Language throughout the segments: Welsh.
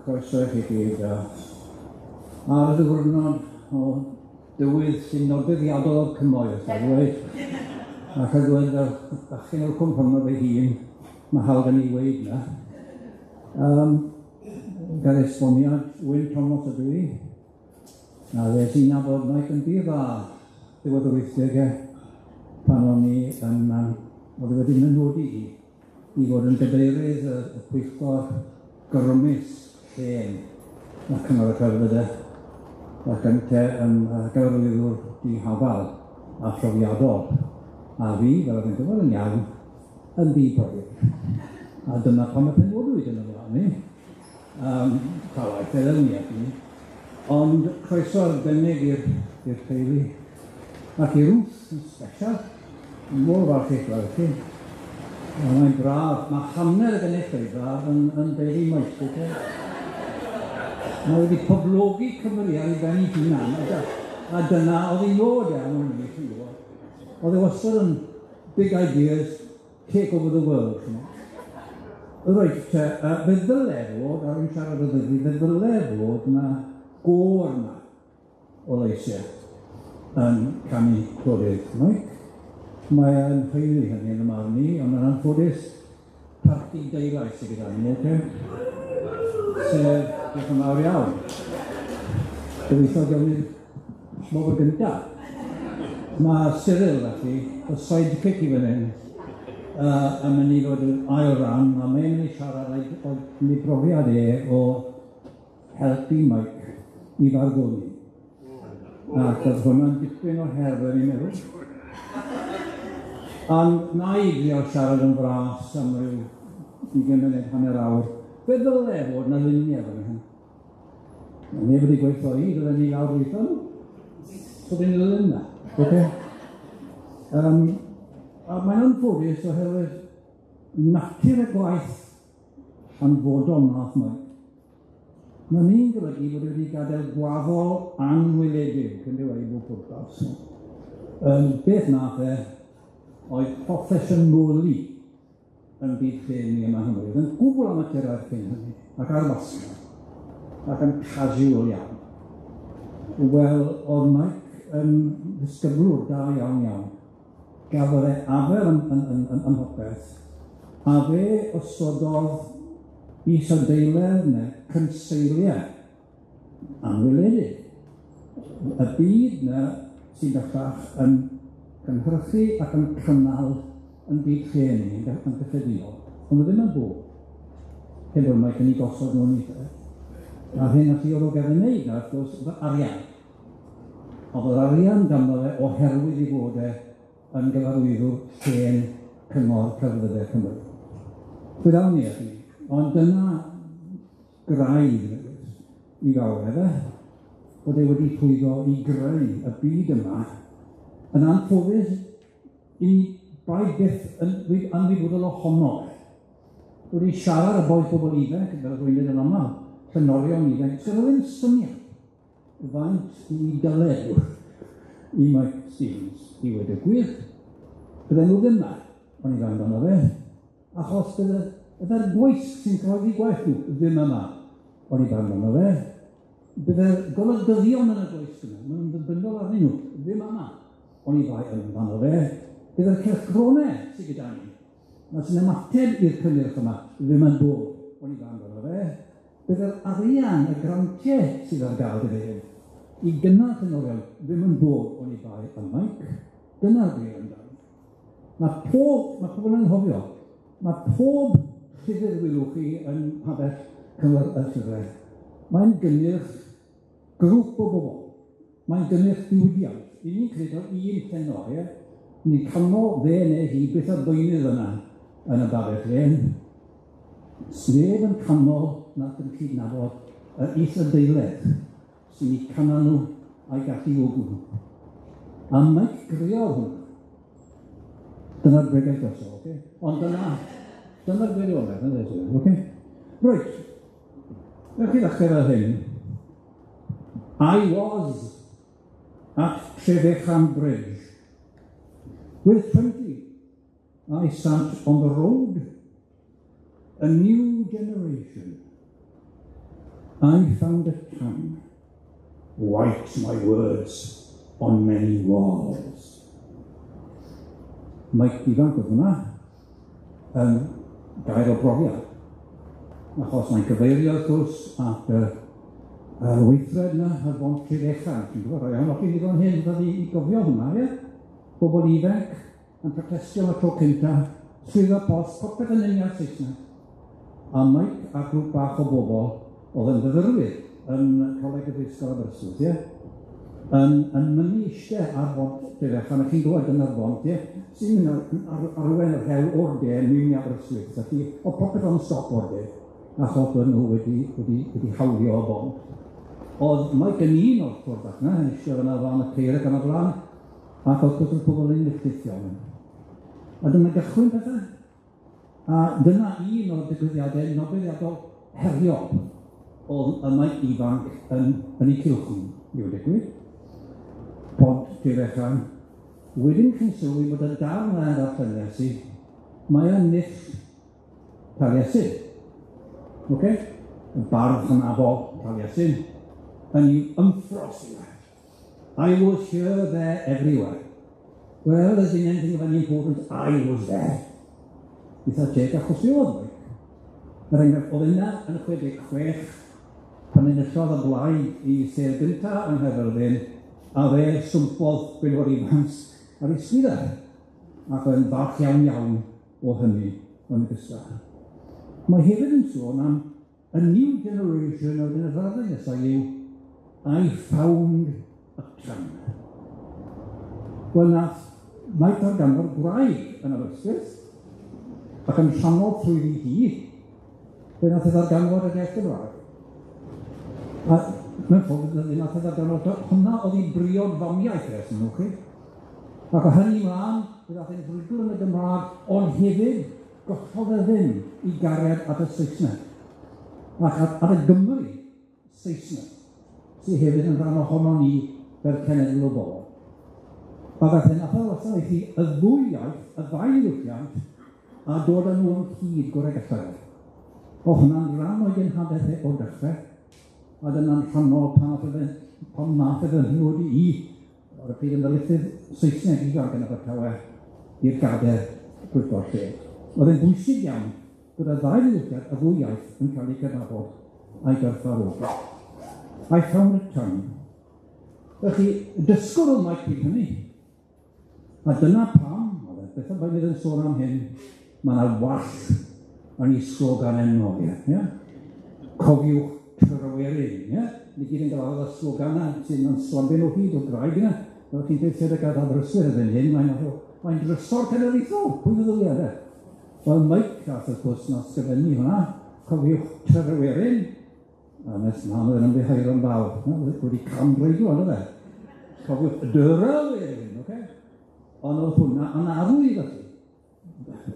Croeso i chi gyd a ar ddiwrnod o dywydd sy'n nodweddiadol o'r cymoedd, by the way, a rhaid dweud fel bachgen o'r Cwm Rhondda fy hun, ma' hawl gen i weud 'na. Gael esboniad, Wyn Thomas ydw i, a ddes i nabod Mike yn ddi dda diwedd yr wythdege pan o'n i yn o'dd e wedi nodi i i fod yn gadeirydd y pwyllgor grymus llên y Cyngor y Celfyddyde ac ynte yn gyfarwyddwr dihafal a phrofiadol, a fi, fel o'dd yn gwbod yn iawn, yn ddi-brofiad. A dyna pam y penodwyd yn y flaen i. Ta waeth, fe ddelwn ni â hynny. Ond croeso arbennig i'r teulu ac i Ruth yn sbesial, mor falch eich gweld chi. A mae'n braf, ma' hanner y gynulleidfa yn deulu Mike, oce? Mae wedi poblogi Cymru ar 'i ben 'i hunan, a dyna o'dd 'i nod e am wn i, chi'n gwbod. O'dd e wastad yn big ideas, take over the world, ch'mo'. Reit te, fe ddyle fod, a rwy'n siarad o ddifri, fe ddyle fod 'na gôr 'ma o leisia yn canu clywed Mike. Mae yn haeddu hynny yn 'y marn i, ond yn anffodus, parti deulais sy gyda ni, ocê? Sef, diolch yn fawr iawn. Gobeithio gawn ni'r wobr gynta. Ma' Cyril felly, y sidekick i fan hyn, yn mynd i fod yn ail ran, a mae'n mynd i siarad o'i brofiad e o helpu Mike i farddoni. Ac o'dd hwnna'n dipyn o her, o'n i'n meddwl. Ond na i drio siarad yn fras am ryw ugain munud, hanner awr. Fe ddyle fod 'na lunie fan hyn. Ma' neb wedi gweutho i, fydden ni lawr lwytho nw. So fe'n ddilyn 'na, ocê? A mae'n anffodus oherwydd natur y gwaith hanfodol nath Mike. Ma' ni'n golygu bod e wedi gadael gwaddol anweledig, yn dyw e, i bob pwrpas. Beth nath e oedd proffesiynoli yn byd llên ni yma yng Nghymru, oedd yn gwbl amaturaidd cyn hynny, ac ar wasgar, ac yn casual iawn. Wel, o'dd Mike yn ddisgyblwr da iawn iawn. Gafodd e afael yn mhopeth, a fe osododd isadeiledd neu cynseiliau anweledig. Y byd 'na sy'n bellach yn cynhyrchu ac yn cynnal yn byd llên ni yn gyffredinol, ond ddim yn bod. Heb fod Mike yn 'u gosod nhw'n eitha. A'r hyn nath i oedd o gael ei wneud 'na, wrth gwrs, oedd arian. O'dd yr arian ganddo fe oherwydd 'i fod e yn gyfarwyddwr llên Cyngor Celfyddydau Cymru. Fe ddawn ni at hynny, ond dyna graidd i fawr efe, bod e wedi llwyddo i greu y byd yma, yn anffodus i bai byth yn anwybodol ohono fe. Wedi siarad â boi pobol ifanc, fel rwy'n dweud yn aml, llenorion ifanc, sydd ddim syniad faint i dyled i Mike Stevens i weud y gwir. Bydden nhw ddim 'na, oni bai amdano fe, achos bydde'r gweisg sy'n cyhoeddi gwaith nhw ddim yma, oni bai amdano fe. Bydde'r golygyddion yn y gweisg yna, maen nhw'n ddibynnol arnyn nhw, ddim yma, oni bai amdano fe. Bydde'r cylchgronau sydd gyda ni, na sy'n ymateb i'r cynnyrch yma, ddim yn bod, oni bai amdano fe. Bydde'r arian, y grantiau sydd ar gael gyda hyn, i gynnal llenorion ddim yn bod oni bai am Mike. Dyna'r gwir amdano. Ma' pobl yn anghofio, ma' pob llyfr welwch chi yn pabell cyngor y llyfrau, mae'n gynnyrch grŵp o bobl, mae'n gynnyrch diwydiant. I ni'n credu un llenor, ie? Ni'n canmol fe neu hi beth ar beunydd yna yn y babell lên. Sneb yn canmol nac yn cydnabod yr isadeiledd sy'n 'u cynnal nw a'i galluogi nhw. A Mike greodd hwnna. Dyna'r bregeth drosodd, ocê? Ond dyna'r gwirionedd, ynde, ocê? Reit, newch chi ddechrau fel hyn. I was at Trefechan Bridge with 20. I sat on the road, a new generation. I found a tongue, write my words on many walls. Mike ifanc oedd hwnna, yn gair o brofiad, achos mae'n cyfeirio wrth gwrs at y yr weithred 'na ar bont Rhydychen. Dwi'n gwybod rhai ohonoch chi ddigon hen fel i gofio hwnna, ie? Bobol ifanc yn protestio am y tro cynta, swyddfa post, popeth yn uniaith Saesneg. A Mike a grŵp bach o bobol o'dd yn fyfyrwyr yn Coleg y Brifysgol Aberystwyth, ie? Yn mynnu iste ar bont Rhydychen, a chi'n gwybod dyna'r bont, ie? Sy'n mynd arwain yr hewl o'r de mewn i Aberystwyth. Felly, o'dd popeth on stop o'r de, achos bod nhw wedi hawlio y bont. O'dd Mike yn un o'r twr bach 'na, yn eistedd yna o flaen y ceir ac yn y blaen, ac wrth gwrs o'dd pobol yn wylltio iawn. A dyma gychwyn pethe, a dyna un o'r digwyddiade nodweddiadol heriol o'dd y Mike ifanc yn 'u cylch nhw, i ddweud y gwir. Pont Rhydychen. Wedyn chi'n sylwi bod y darn yna ddarllenes i, mae o'n null Taliesin. Ocê? Y bardd hynafol Taliesin yn 'i ymffrost yw e. I was here, there, everywhere. Wherever there's been anything of any importance, I was there. Eitha teg achos mi o'dd Mike. Er enghraifft, o'dd yna yn y 66 pan enillodd y blaid 'i sedd gynta yng Nghaerfyrddin, a fe swmpodd Gwynfor Evans ar ei sgwydda, ac oedd yn falch iawn iawn o hynny yn ogystal. Mae hefyd yn sôn am a new generation o'r y frawddeg nesaf yw I found a tongue. Wel nath Mike ddarganfod gwraig yn Aberystwyth, ac yn rhannol trwyddi hi, fe nath e ddarganfod yr iaith Gymraeg. A mewn ffordd, fe nath e ddarganfod hwnna oedd 'i briod famiaith e, os mynnwch chi. Ac o hynny mlaen, fe ddath e'n rhugl yn y Gymraeg, ond hefyd gollodd e ddim 'i gariad at y Saesneg, ac at y Gymru Saesneg, sy hefyd yn rhan ohonon ni fel cenedl o bobl. A felly nath e wasanaethu y ddwy iaith, y ddau ddiwylliant, a dod â nhw ynghyd gorau gallai fe. O'dd hwnna'n rhan o'i genhadaeth e o'r dechrau, a dyna'n rhannol pan nath e pan nath e fy nod i, ar y pryd yn ddarlithydd Saesneg ifanc yn Abertawe, i'r gader pwyllgor lle. Oedd e'n bwysig iawn bod y ddau ddiwylliant, y ddwy iaith, yn cael eu cydnabod a'i gwerthfawrogi. I found a tongue. Felly, dysgwr oedd Mike pryd hynny. A dyna pam, oedd e, beth am bydd yn sôn am hyn, mae yna wall yn ei slogan enwog, ie? Yeah? Cofiwch Tryweryn, ie? Ni gyd yn gyfarwydd â slogana sy'n yn slambyn o hyd o graig yna. Fel chi'n teithio dy gadael Aberystwyth erbyn hyn, mae'n drysor cenedlaethol, pwy feddylia de? Wel, Mike nath wrth gwrs nath sgrifennu hwnna, cofiwch Tryweryn, a nes mlaen oedd yn ymddiheuro'n fawr, wedi camdreiglo, on'd o'dd e? Cofiwch Dryweryn, ocê? Ond oedd hwnna yn arwydd felly,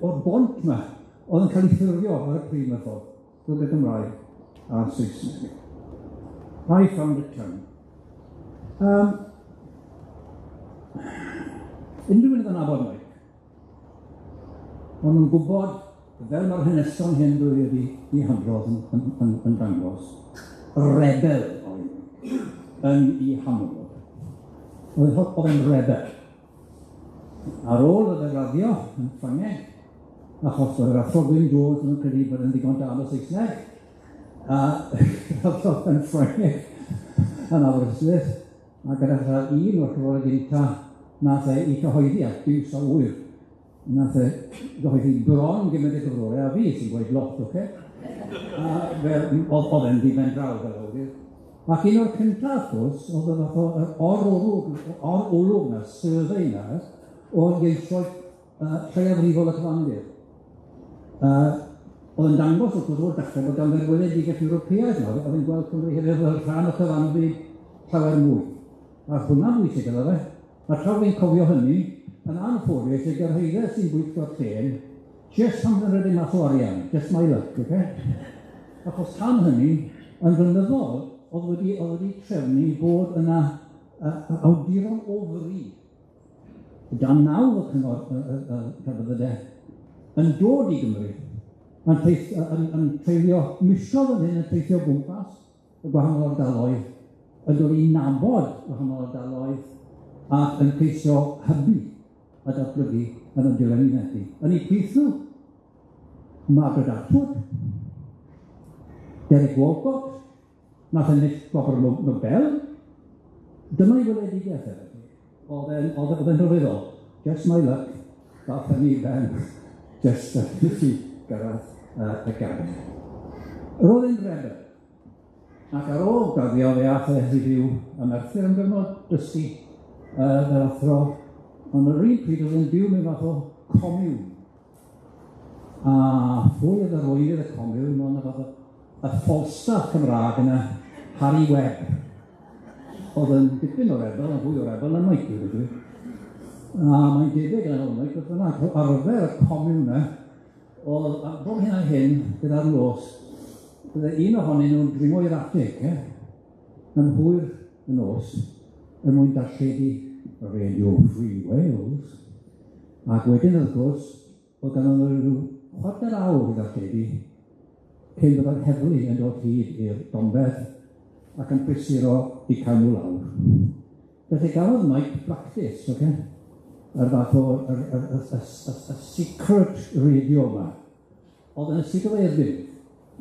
o'r bont 'ma, oedd yn cael ei ffurfio ar y pryd mewn ffordd, rhwng y Gymraeg a'r Saesneg. I found a tongue. Unrhyw un oedd yn nabod Mike, o'n nhw'n gwybod, fel mae'r hanesion hyn dwi wedi 'u hadrodd yn dangos, rebel oedd yn 'i hanfod. Oedd e'n rebel. Ar ôl iddo raddio yn Ffrangeg, achos oedd yr athro Gwyn Jones yn credu bod yn ddigon da yn y Saesneg, a raddodd yn Ffrangeg yn Aberystwyth, a gyda llaw un o'r cyfrolau gynta nath e 'i cyhoeddi, a Duw a ŵyr, nath e gyhoeddi bron gymaint o gyfrolau a fi, sy'n gweud lot, ocê? A fel o'dd e'n ddiben draw fel awdur. Ac un o'r cynta, wrth gwrs, o'dd y fath o yr or-olwg 'na, survey 'na, o'r ieithoedd lleiafrifol y cyfandir. O'dd yn dangos wrth gwrs o'r dechrau bod ganddo'r weledigaeth Ewropeaidd 'na, o'dd e'n gweld Cymru hefyd fel rhan o cyfandir llawer mwy. A hwnna'n bwysig iddo fe. A tra fi'n cofio hynny, yn anffodus, y gyrhaeddes i'n gweithio'r trên, jyst pan fydd yn rhedeg mas o arian, just my luck, ocê? Achos tan hynny, yn flynyddol, o'dd wedi trefnu bod yna awduron o fri, dan nawdd y cyngor celfyddyde, yn dod i Gymru, yn treulio misoedd yn hyn yn teithio gwmpas, y gwahanol ardaloedd, yn dod i nabod gwahanol ardaloedd ac yn ceisio hybu a datblygu yn y diwedd i. Yn eu plith nhw, Margaret Atwood, Derek Walcott, nath ennill Gwobr Nobel. Dyma ei weledigaeth e. O'dd e'n rhyfeddol. Just my luck, dath hynny i ben just nes i gyrraedd y gader. Roedd e'n rebel, ac ar ôl graddio fe ath e i fyw ym Merthyr am gyfnod, dysgu fel athro, ond yr un pryd oedd e'n byw mewn fath o comiwn. A phwy oedd arweinydd y comiwn, ond y fath o y Falstaff Cymraeg yna, Harry Webb. Oedd yn dipyn o rebel, yn fwy o rebel na Mike, dweud y gwir. A mae'n debyg yn ôl Mike, beth bynnag, arfer y comiwn yna, oedd bob hyn a hyn, gyda'r nos, bydde un ohonyn nhw'n dringo i'r atig, yn hwyr y nos, er mwyn darlledu Radio Free Wales, ac wedyn wrth gwrs, oedd ganddyn nhw ryw chwarter awr i ddarlledu cyn byddai'r heddlu yn dod hyd i'r dombedd ac yn prysuro i cael nhw lawr. Felly gafodd Mike practice, ocê? Yr fath o yr yr y y y secret radio 'ma. Oedd yn siglo fe i'r ddim,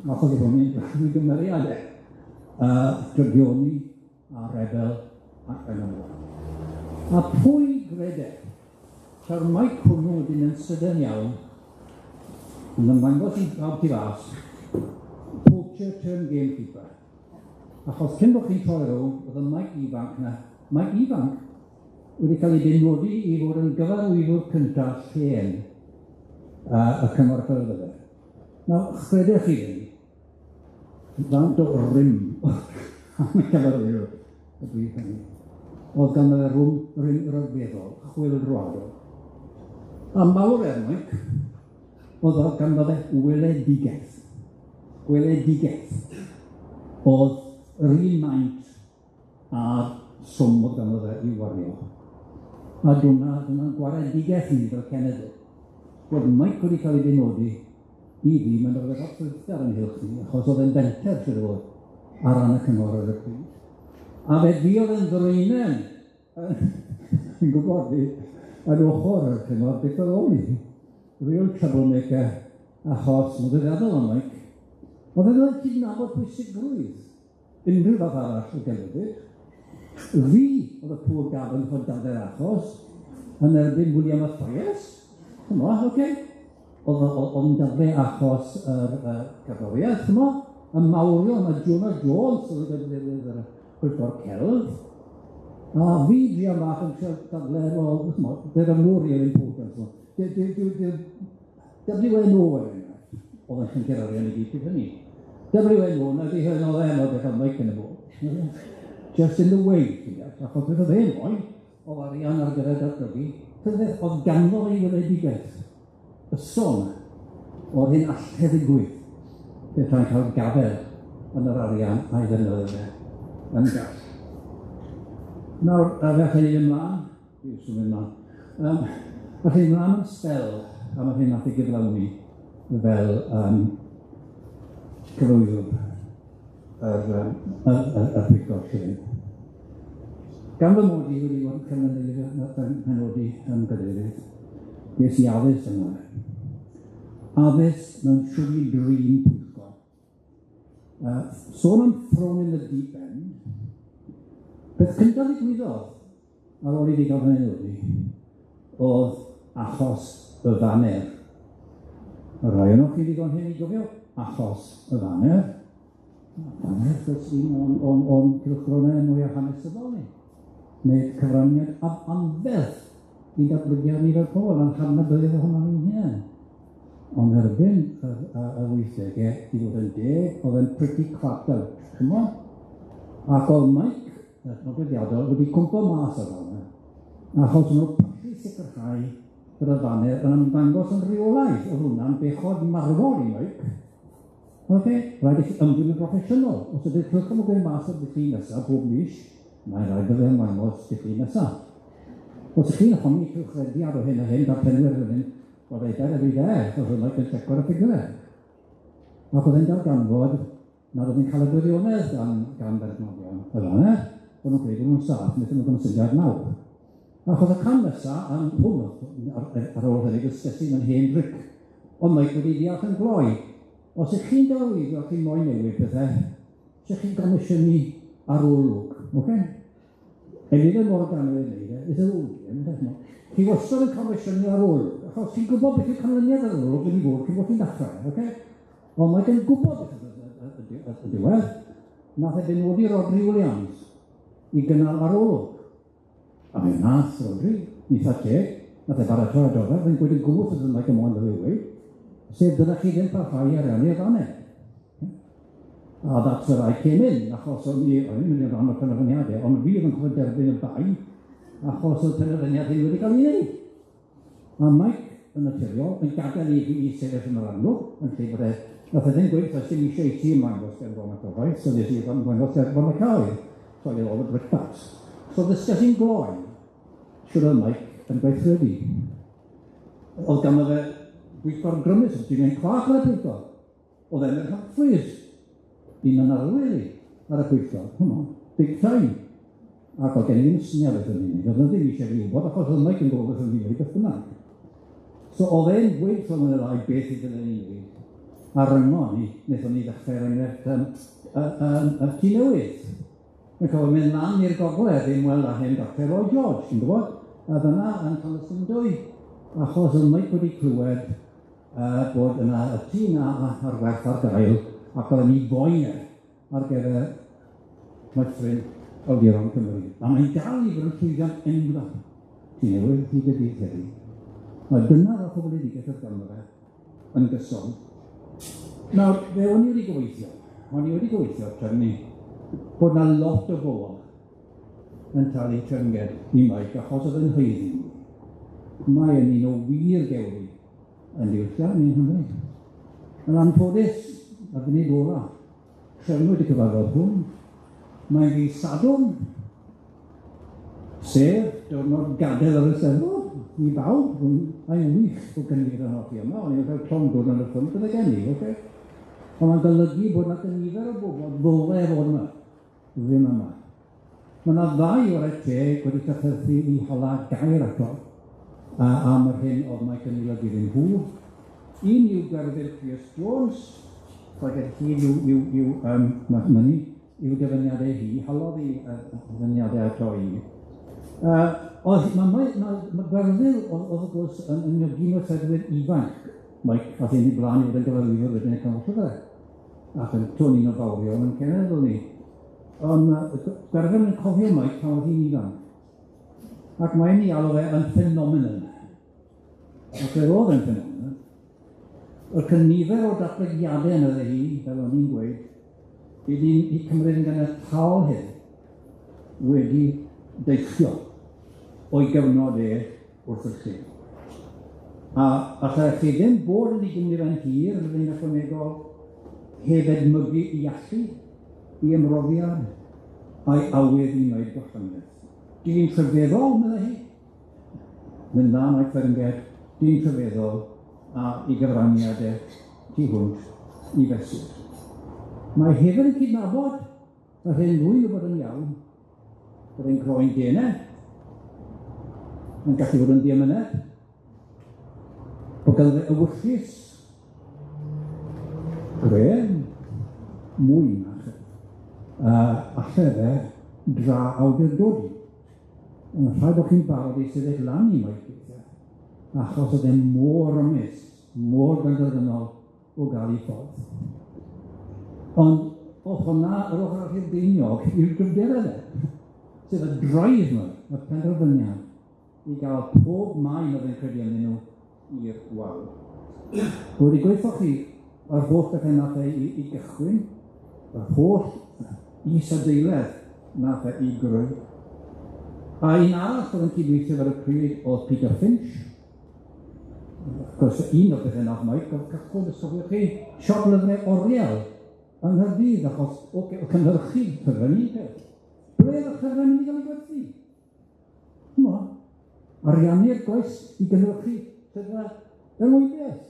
achos oedd hwn yn gymeriad e. Drygioni a rebel ac yn y blaen. A pwy grede taw'r Mike hwnnw wedi mynd sydyn iawn yn ymddangos i bawb tu fas, poacher turned gamekeeper. Achos cyn bo' chi'n troi rownd, o'dd y Mike ifanc 'na, Mike ifanc wedi cael ei benodi i fod yn gyfarwyddwr cynta llên y Cyngor Celfyddydau. Nawr, chredech chi ddim, faint o rym am y cyfarwyddwr y bryd hynny. O'dd ganddo fe rwm rym ryfeddol, chwyldroadol. A mawr er Mike, o'dd o ganddo fe weledigaeth. Gweledigaeth o'dd yr un maint a'r swm o'dd ganddo fe i'w wario. A dyna'n gwaredigaeth ni fel cenedl. Bod Mike wedi cael ei benodi i fi, mae'n rhywbeth o ffrwythgar ynghylch ni, achos oedd e'n fenter, siŵr o fod, ar ran y cyngor ar y pryd. A fe fuodd e'n ddraenen, yn gwybod fi, yn ochr y cyngor, beth oedd o'n i. Real troublemaker, achos mae'n ddiddorol am Mike, oedd e'n rhaid cydnabod pwysigrwydd unrhyw fath arall o gelfyddyd. Fi oedd y poor gafon fod dadau'r achos yn erbyn William Mathias. Ch'mo', oce. O'dd o'n dadlau achos yr cerddoriaeth, ch'mo', y mawrion a Jonah Jones oedd yn gadeirydd yr Pwyllgor Celf. A fi druan bach yn trio dadlau, wel, ch'mo', there are no real importance. WNO er enghraifft, oedd yn llyncu'r arian i gyd pryd hynny. WNO, na di hyn oedd e'n beth oedd Mike yn y bôn. Just in the way, ti'n deall, achos beth oedd e'n moyn, oedd arian ar gyfer datblygu, beth oedd ganddo fe i weledigaeth, y sôn o'r hyn allai ddigwydd, beth mae'n cael gafel yn yr arian a'i ddefnyddio fe yn gall. Nawr, a fe allai ymlaen, dwi'n symud ymlaen, allai ymlaen am sbel am yr hyn nath ei gyflawni fel cyfarwyddwr yr pwyllgor llên. Gan fy mod i wedi bod yn penodi yn gadeirydd, ges i addysg yma. Addysg mewn shwd i drin pwyllgor. Sôn am thrown in the deep end, beth cyntaf ddigwyddodd ar ôl i fi gael fy mhenodi oedd achos y faner. Y rhai ohonoch chi ddigon hen i gofio achos y faner. Faner, wrth gwrs, un o'n cylchgronau mwyaf hanesyddol ni. Wneud cyfraniad anferth i'n datblygiad ni fel pobl, a'n hadnabyddiaeth ohonon ni'n hunain. Ond erbyn y 80au, i fod yn deg, oedd e'n pretty clapped out, ch'mo'? Ac oedd Mike, y nodweddiadol, wedi cwmpo mas ar hwnna, achos nhw'n pallu sicrhau bod y faner yn ymddangos yn rheolaidd. Oedd hwnna'n bechod marwol i Mike. Oce, rhaid i chi ymddwyn yn broffesiynol. Os ydy'r cylchgrawn yn gwneud mas ar dydd Llun nesaf bob mis, mae'n rhaid iddo fe ymddangos dydd Llun nesaf. Os ych chi'n honni cylchrediad o hyn a hyn, darllenwyr fan hyn, well, they better be there, achos oedd Mike yn checo'r y ffigurau. Ac oedd e'n darganfod nad oedd yn cael y gwirionedd gan berchnogion y faner, bod nhw'n gweud bod nhw'n saff, wnaethon nhw gymsyniad mawr. Achos y cam nesa, a hwn ar ôl hynny, dysges i mewn hen dric, ond Mike wedi deall yn gloi. Os ych chi'n gyfarwyddo chi'n moyn newid pethau, ych chi'n gomisiynu arolwg, ocê? Eluned Morgan wedi wneud e, is a Chi wastad yn comisiynu arolwg, achos chi'n gwybod beth yw canlyniad yr arolwg wedi bod cyn bod chi'n dechrau, ocê? Ond mae gen gwybod beth y diwedd, nath e benodi Rhodri Williams i gynnal arolwg. A fe nath Rhodri, eitha teg, nath e baratoi adroddiad, fe'n gweud yn gwbl wrth Mike Ymlaen fel ei weud, sef dylech chi ddim parhau i ariannu'r faner. A that's where I came in, achos o'n i'n mynd i'n rhan o'r penderfyniadau, ond fi oedd yn cofio derbyn y bai, achos oedd penderfyniad hyn wedi cael ei wneud. A Mike yn naturiol yn gadael i fi i sefyll yn yr amlwg, yn lle bod e, nath e ddim gweud, does dim eisiau i ti ymddangos ger bron y cyhoedd, so nes i ymddangos ger bron y cyhoedd. So I all the brickbats. So ddysges i'n gloi, siwr oedd Mike yn gweithredu. Oedd ganddo fe bwyllgor grymus, oedd Julian Clark ar y pwyllgor. Oedd Emyr Humphreys, un o'n arwyr i ar y pwyllgor, hwnnw, big time. Ac oedd gen i ddim syniad beth o'n i'n neud, oedd e ddim eisiau fi wybod, achos oedd Mike yn gwybod beth o'n i'n neud beth bynnag. So oedd e'n gweud wrth y ddau beth i ddylen ni wneud, a ryngo ni, wnaethon ni ddechrau'r enghraifft y Tŷ Newydd. Mae'n cofio mynd lan i'r gogledd i ymweld â hen Dr Lloyd George, ti'n gwybod? A dyna yn Llanystumdwy, achos oedd Mike wedi clywed bod yna y tŷ yna ar werth ar gael, ac oedden ni boen e ar gyfer Meithrin Awduron Cymru. A mae'n dal i fod yn llwyddiant enfawr. Tŷ Newydd hyd y dydd heddiw. A dyna fath o weledigaeth oedd ganddo fe yn gyson. Nawr, fe o'n i wedi gobeithio, o'n i wedi gobeithio trefnu bod 'na lot o bobl yn talu teyrnged i Mike, achos oedd yn haeddu. Mae yn un o wir gewri yn diwylliant ni yng Nghymru. Yn anffodus, ar funud ola, trefnwyd y cyfarfod hwn, mae'n ddydd Sadwrn, sef diwrnod gadael yr Eisteddfod i bawb, mae'n wych bod gen i ohonoch chi yma, o'n i'n cael llond dwrnod yn y ffilm gyda gen i, ocê? Ond mae'n golygu bod 'na nifer o bobl ddyle fod yma, ddim yma. Mae 'na ddau o'r teg wedi llythythu i hala gair ato am yr hyn oedd Mike yn ei olygu iddyn nhw. Un yw Gwerfyl Pierce Jones, roedd hi yw money, yw dyfyniadau hi, halodd hi dyfyniadau ato i. Oedd, ma' Gwerfyl oedd wrth gwrs yn un o'r lledwyr ifanc, Mike, ath hi'n ei blaen i fod yn gyfarwyddwr wedyn y canol llyfrau, ac yn tôn un o fawrion yn cenedl ni. Ond Gwerfyl yn cofio Mike pan oedd hi'n ifanc, ac mae'n ei alw fe yn phenomenon. Ac fe oedd yn phenomenon. Oedd cynifer o datblygiadau yn iddo hi, fel o'n i'n gweud, i ni'n cymryd yn ganiataol hyn wedi deillio o'i gyfnod e wrth y lle. A allai chi ddim bod yn ei gymryd yn hir, yn yn ychwanegol, heb edmygu i allu, i ymroddiad, a'i awydd i wneud gwahaniaeth. Dyn rhyfeddol, meddai hi. Mynd dda, Mike Ferenget, dyn rhyfeddol, a i gyfraniadau tu hwnt i fesur. Mae hefyd yn cydnabod yr hyn rwy'n gwybod yn iawn, bod ein croen denau yn gallu bod yn ddiamynedd, bod ganddo fe ewyllys grên mwy na alle fe dra awdurdodi. Ond rhaid bod chi'n barod i sefyll lan i Mike weithiau, achos oedd e mor rymus, mor benderfynol o gael ei ffordd. Ond ochr na, yr ochr arall i'r geiniog yw'r gryfderau fe, sef y drive yma, y penderfyniad i gael pob maen oedd yn credu ynddyn nhw i'r wal. Wedi gweithio chi yr holl bethau nath e i gychwyn, yr holl isadeiledd nath e i greu. A un arall oedd yn cydweithio ar y pryd oedd Peter Finch. Wrth gwrs, un o'r pethau nath Mike oedd cychwyn, os cofiwch chi, siop lyfrau Oriel yng Nghaerdydd, achos o cynhyrchu llyfrau un peth. Ble oedd y llyfrau'n mynd i gael eu gwerthu? Ch'mo', ariannu'r gwaith i gynhyrchu llyfrau er mwyn beth?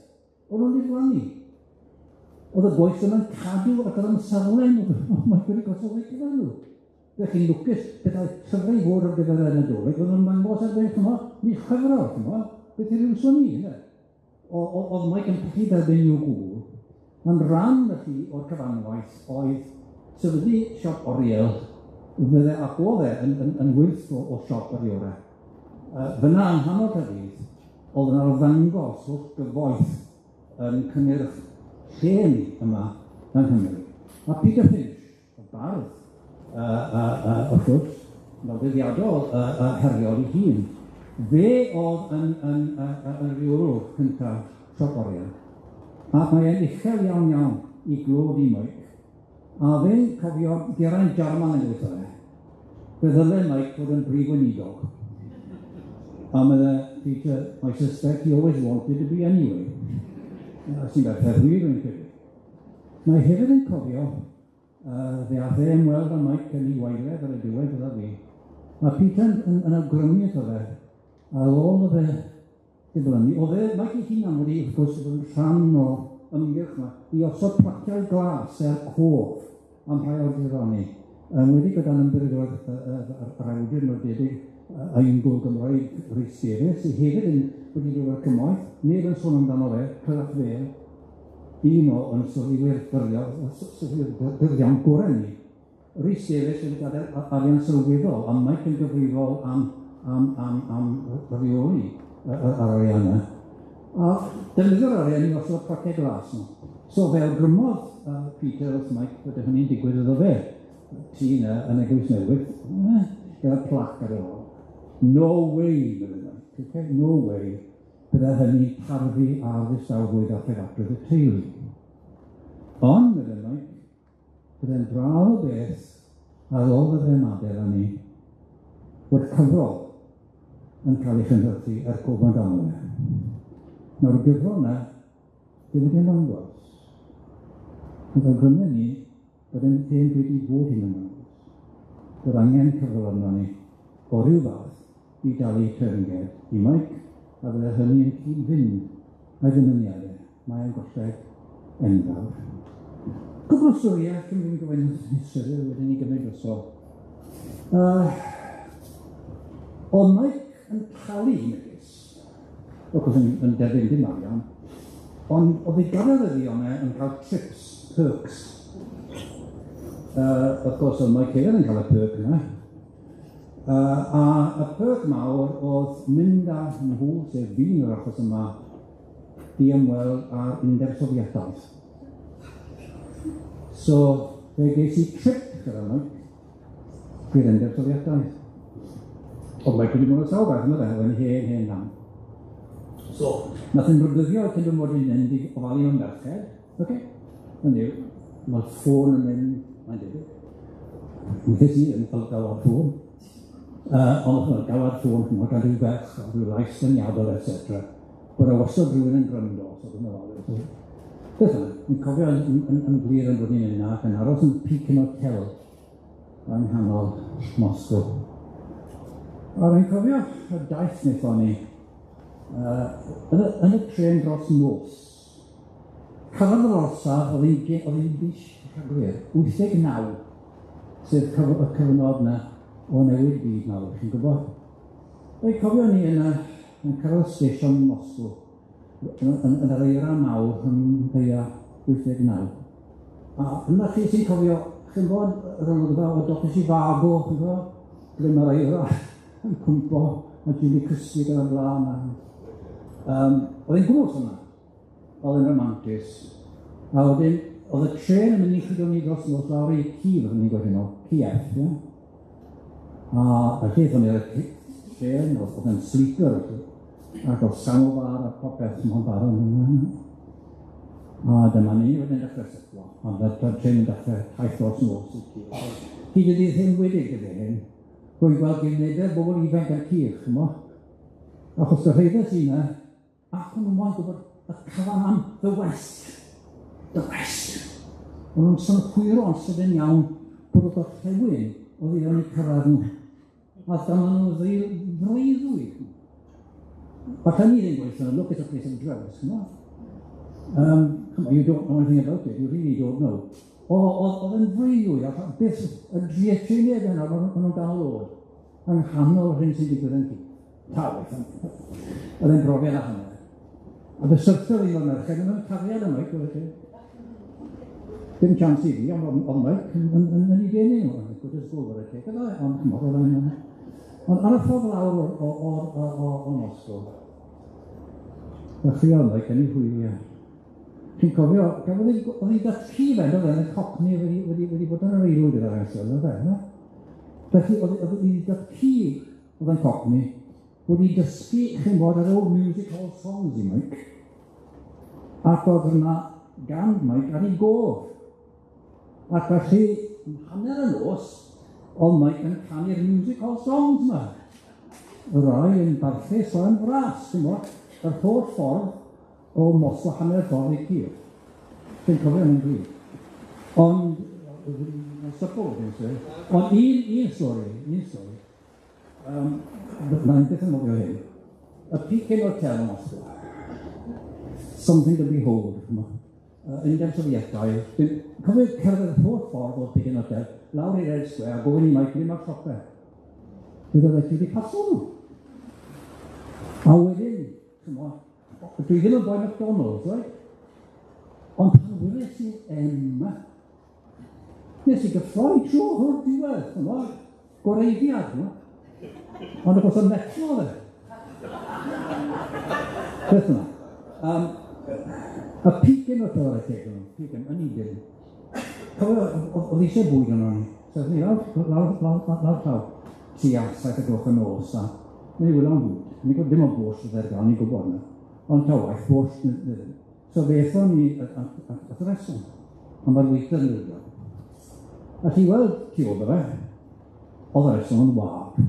O'n nhw'n diflannu. Oedd y bois yma'n cadw at yr amserlen oedd Mike wedi gosod o'i gyfer nhw. Dych chi'n lwcus petai llyfrau i fod ar gyfer y Nadolig, oedden nhw'n dangos ar beth ch'mo', mis Chwefror, ch'mo', beth yw'r iwso ni, ynde? O'dd Mike yn colli derbyn i'w gŵr, ond ran felly o'r cyfanwaith oedd sefydlu siop oriel, fydde ac o'dd e yn wyllt o siop ar ei ore. Fyna yng nghanol Caerdydd, o'dd yn arddangos holl gyfoeth yn cynnyrch llên yma yng Nghymru. A Peter Finch, y bardd, wrth gwrs, nodweddiadol heriol ei hun, fe o'dd yn reolwr cynta siop oriel. Ac mae e'n uchel iawn iawn i glod i Mike. A fe'n cofio Geraint Jarman yn gweithio fe. Fe ddyle Mike fod yn brif weinidog. A medde Peter, I suspect he always wanted to be anyway. Sy'n beth wir yn credu. Mae hefyd yn cofio, fe ath e ymweld â Mike yn ei waeledd ar y diwedd gyda fi. A Peter yn awgrymu iddo fe, ar ôl iddo fe diflannu, o'dd e, Mike ei hunan wedi, wrth gwrs, bod yn rhan o ymgyrch yma, i osod placiau glas er cof am rhai o'r diflannu. Yn wedi gyda'n ymddiriedolaeth yr awdur nodedig Eingl Gymraeg Rhys Davies, sydd hefyd yn wedi dod o'r cymoedd, neb yn sôn amdano fe, Clydach Vale, un o yn sylwi'r dyddiau gorau ni. Rhys Davies wedi gadael arian sylweddol, a Mike yn gyfrifol am reoli yr arian yna. A defnyddio'r arian i osod placiau glas nhw. So fe awgrymodd Peter wrth Mike bod hynny'n digwydd iddo fe. Ti yna yn Eglwys Newydd, gyda plac ar y ôl. No way, medde Mike, okay? No way. Bydde hynny'n tarfu ar ddistawrwydd a phreifatrwydd y teulu. Ond, medde Mike, bydde'n braf o beth ar ôl y fe'n adael â ni, bod cyfrol yn cael ei chynhyrchu er cof amdano fe. Nawr, y gyfrol yna, ddim wedi ymddangos. Ond awgrymu ni bod yn hen bryd i fod hi'n ymddangos. Bod angen cyfrol arno ni o ryw fath i dalu teyrnged i Mike, a fydde hynny yn cyd-fynd â'i ddymuniadau. Mae e'n golled enfawr. Cwpl o storïau cyn fi'n gofyn sylw wedyn i gymryd drosodd. O'dd Mike yn talu megis, wrth gwrs yn derbyn dim arian, ond o'dd ei gadaryddion e yn cael trips, perks. Wrth gwrs o'dd Mike hefyd yn cael y perk yna. A y perk mawr o'dd mynd â nhw, sef fi yn yr achos yma, i ymweld â'r Undeb Sofietaidd. So fe ges i trip gyda Mike i'r Undeb Sofietaidd. Ond Mike wedi bod yn sawl gwaith, yndyfe, oedd e'n hen, hen ddan. So, nath e'n rhybuddio cyn fy mod i'n mynd i ofalu am merched, ocê? Hynny yw, ma'r ffôn yn mynd, mae'n debyg. Wnes i ddim cael galwad ffôn. Ond o'dd galwad ffôn, ch'mod, gan ryw ferch, a ryw lais syniadol, et cetera. Bod e wastad rhywun yn gwrando, so dwi'n meddwl. Beth bynnag, fi'n cofio yn glir yn bod ni'n mynd 'na ac yn aros yn Pekin Hotel yng nghanol Moscow. A fi'n cofio y daith wnaethon ni yn y trên dros nos. Cyrraedd yr orsaf, oedd hi'n fis Rhagfyr, 89, sef y cyfnod 'na o newid byd mawr, chi'n gwybod. Fi'n cofio ni yna yn cyrraedd stesion Moscow yn yr eira mawr yn gaea 89. A yna chi sy'n cofio, chi'n gwybod yr olygfa o Doctor Zhivago, chi'n gwybod? Ble mae'r eira yn cwmpo, a Julie Christie gyda'r blaen. Oedd e'n gwrs yna, oedd e'n romantus. A wedyn, oedd y trên yn mynd i chwilio ni dros nos lawr i Kiev, oedden ni'n gweud heno, Kiev, ie? A felly, aethon ni ar y trên, oedd e'n sleeper, felly, ac oedd samovar a popeth mor barod yna. A dyma ni wedyn dechrau setlo, a dyma'r trên yn dechrau taith dros nos i Kiev. Hyd y dydd hyn wedi gyda hyn, rwy'n gweld gymunedau bobl ifanc ar Kiev, ch'mo'? Achos gyrhaeddes i 'na, ac o'n nhw'n moyn gwybod y cyfan am the West. The West. O'n nhw'n synhwyro yn sydyn iawn bod y gorllewin oedd i fewn i cyrraedd nhw. A dyma nhw freuddwyd. Falle ni ddim gweithio, look at a place of drugs, ch'mo'? Come on, you don't know anything about it, you really don't know. O'dd yn freuddwyd, a beth y druetriniaid yna, ma' nhw'n dal oed, yng nghanol yr hyn sy'n digwydd yn Kiev. Ta waeth, oedd e'n brofiad a hanner. A fe syrthiodd un o'r merched yn cariad y Mike, oedd e. Dim chance i fi, ond oedd Mike yn ei denu nhw. Good as gold, oedd e, ond ch'mod, oedd e'n... Ond ar y ffordd lawr o Moscow, ddechreuodd Mike yn ei hwyliau. Chi'n cofio, gafodd ei oedd ei dad-cu fe, on'd oedd e, yn y Cockney wedi bod yn yr aelwyd gyda'r amser, on'd oedd e, no? Felly, oedd ei dad-cu oedd yn Cockney wedi dysgu, chi'n gwbod, yr old music hall songs i Mike, ac oedd yna gan Mike ar ei gof. Ac felly, yn hanner y nos, oedd Mike yn canu'r music hall songs 'ma. Y rai yn barchus o yn fras, chi'n gwbod, yr holl ffordd o Moscow hanner ffordd i Kiev. Dwi'n cofio hynny'n glir. Ond, supper wedyn, sir. Ond un stori, mae'n beth yn gofio hyn. Y Pekin Hotel yn Moscow. Something to behold, ch'mo'. Undeb Sofietaidd, dwi'n cofio cerdded y holl ffordd o'r Pekin Hotel, lawr i'r Red Square, a gofyn i Mike ble mae'r siope. Wedodd e, ti wedi paso nhw. A wedyn, ch'mo', dwi ddim yn boi McDonald's, right? Ond pan weles i M, nes i gyffroi trwy o'r diwedd, ch'mo', gwareiddiad, ch'mo'. Ond wrth gwrs y metro oedd e. Beth yna? Y Pekin Hotel oedd e, Pekin, yn Eden. Cofio, oedd eisiau bwyd yno ni. So, ni lawr, lawr, lawr, lawr, lawr llaw, tua 7 o gloch y nos, a ni wylio am fwyd. Ni gwybod dim ond borscht oedd ar gael, ni'n gwybod yna. Ond ta waeth, borscht neu ddim. So fe aethon ni at y restaurant, ond mae'r waiter yn dod. A chi weld tu ôl fe, oedd y restaurant yn wag.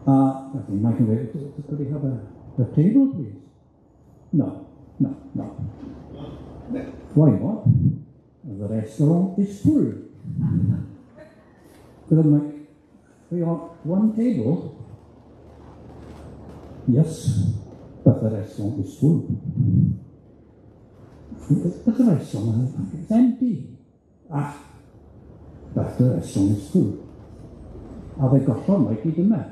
A felly, Mike yn dweud, "Could we have a table, please?" "No, no, no." "Why not?" "The restaurant is full." But I'm like, "We want one table." "Yes, but the restaurant is full." "But the restaurant is empty." "Ah, but the restaurant is full." A fe gollodd Mike i dyma.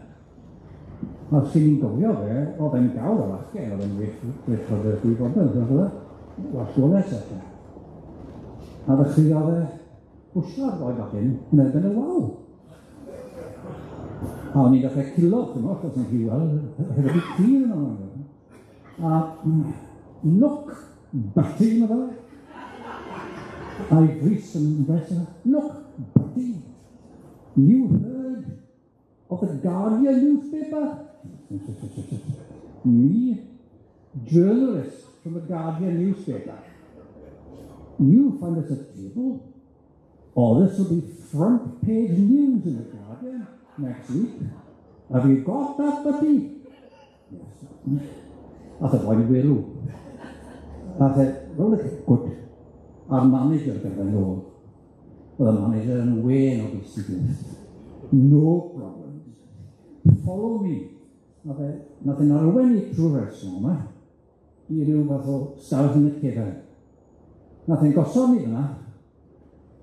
A os chi'n gofio fe, oedd e'n gawr o fachgen, oedd e'n wych, wych oedd y dwy fodel, oedd e? Wallgoles eto. A ddechreuodd e bwsio'r boi bach hyn yn erbyn y wal. A o'n i'n dechrau cilo, ch'mo', achos o'n i weld hefyd i clir yn o'n. A "Look, Batty," medda fe. A'i frys yn bres, "Look, Batty, you heard of the Guardian newspaper? Me, journalist from the Guardian newspaper. You find us a table, or this will be front page news in the Guardian next week. Have you got that, Buddy?" "Yes." Ath y boi'n welw. Ath e, rownd y cwt, a'r manager gyda nôl. Oedd y manager yn wên o bwys i glust. "No problems. Follow me." Nath e'n arwain ni trwy'r restaurant yma, i ryw fath o stafell yn y cefn. Nath e'n gosod ni fyna,